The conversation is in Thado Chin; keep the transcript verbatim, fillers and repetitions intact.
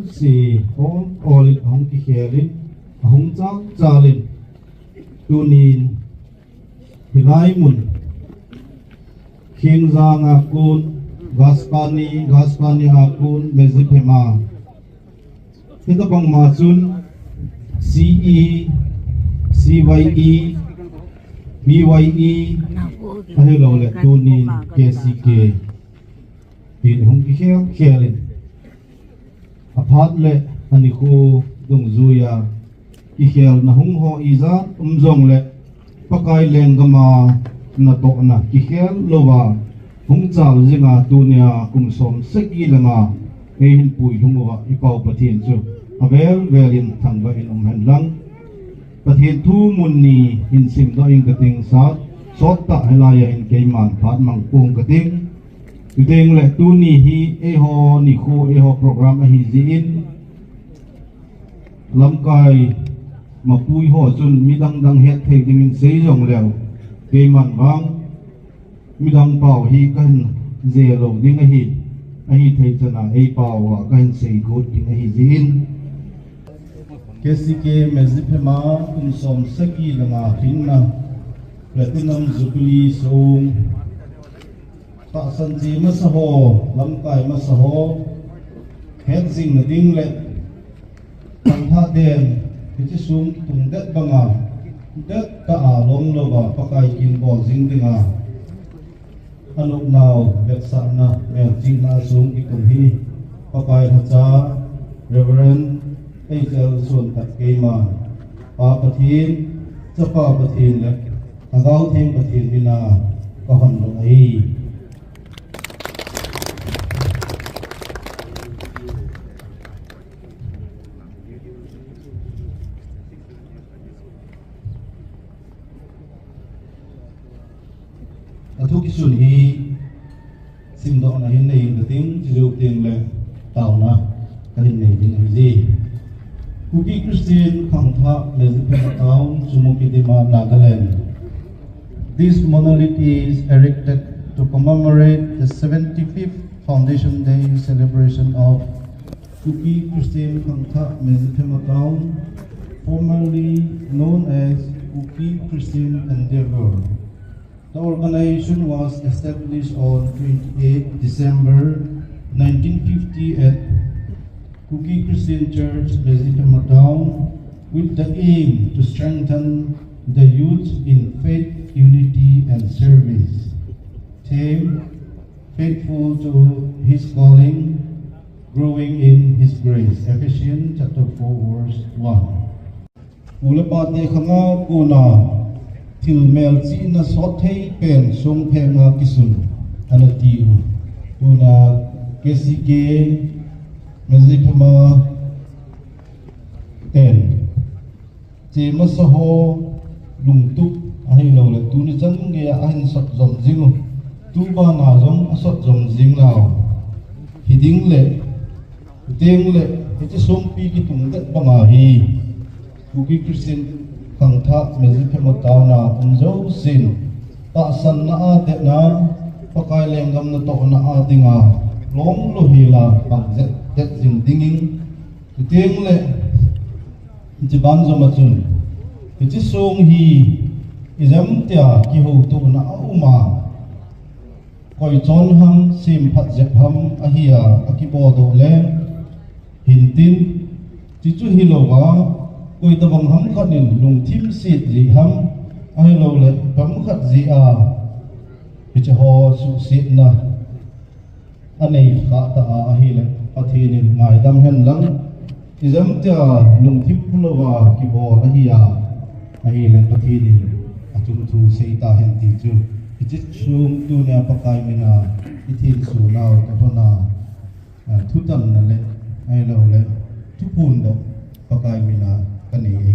Si ol ol in ahung kikhel in, ahung chal chal in, tunin hilai mun Khengjang a kon, Gaspani, Gaspani a kon, Medziphema. Hitabang ma chun C E, C Y E, B Y E, ahilou le tunin K C K. Tin hung kikhel khel in. Aphat le anikho dungjuia kikhelna hung ho ijat um jongle Pakai lenggam a natohna kikhel louva hung chal jinga tunia kum som sagi le nga eihin puilhung uva i Pau Pathen chu avel vel in thangvah in um hen lang. Pathen thu mun ni hin simdoh ing kating sat, sot tah hilai a hin keiman phat mang pong kating. Chuteng le tuni hi eiho nikho eiho program ahi jin, lamkai mapui ho chun midang dang het thei dingin sei jongleu, keiman vang midang pau hi kahin je lou ding ahi, ahi thei chana ei pau a kahin sei got ding ahi jin. K C K Medziphema kum som sagi le nga lhinna Platinum Jubilee song tahsan ji masa ho, lamkai masa ho, het jing nading le, khangthah den, hiche song kitung det banga, det tah a lom louva, Pakai kin bol jing dinga, anopnau, vetsahna, melchihna song kitung hi, Pakai lhacha, Reverend H L Suantak keima, Pa Pathen, Chapa Pathen le, Lhagao Theng Pathen mina, kahon doh ahi. Athu kisun hi simdohna hin nei inge kating, chujou teng le taona kahin nei ding ahi. Kuki Christian Khangthah Medziphema Town, Chumoukedima, Nagaland. This monolith is erected to commemorate the seventy-fifth Foundation Day celebration of Kuki Christian Khangthah Medziphema Town, formerly known as Kuki Christian Endeavour. The organization was established on twenty-eighth December nineteen fifty at Kuki Christian Church, Medziphema Town, with the aim to strengthen the youth in faith, unity, and service. Theme: Faithful to His calling, growing in His grace. Ephesians chapter four, verse one. U le pate khanga kona thil melchihna sot thei pen songpheng a kisun ana ti u. Tuna K C K Medziphema ten. Che masa ho lungtup ahilou le, tuni chan geiya ahin sot jom jing u. Tu bana jong asot jom jing nau. Hiding le, teng le, hiche songpi kitung det banga hi. Kuki Christian Khangthah Medziphema Town a um jousen. Tahsanna a detna, Pakai lenggam natohna a dinga. Lom lou hila, pang jet, jet jing dingin. Teng le, Hiche banjom a chun, hiche song hi ijemtia kihoutona aum a, koi chon ham, semphat jep ham ahia, akibodoh le, hintin, chuchu hilouva, koi tabang ham khat in lungthim set jeh ham, ahilou le, ipi ham khat jeh a, hiche ho suhsetna anei khah ta a ahile, Pathen in ngaidam hen lang. Ijemtia lungthim phalouva kibol ahia, ahile Pathen in achung thu seita hen ti chu. Hiche song tunia Pakai mina, ithin sunau kahona, a, thutanna le, ahilou le, thuphondoh Pakai mina kanei ahi.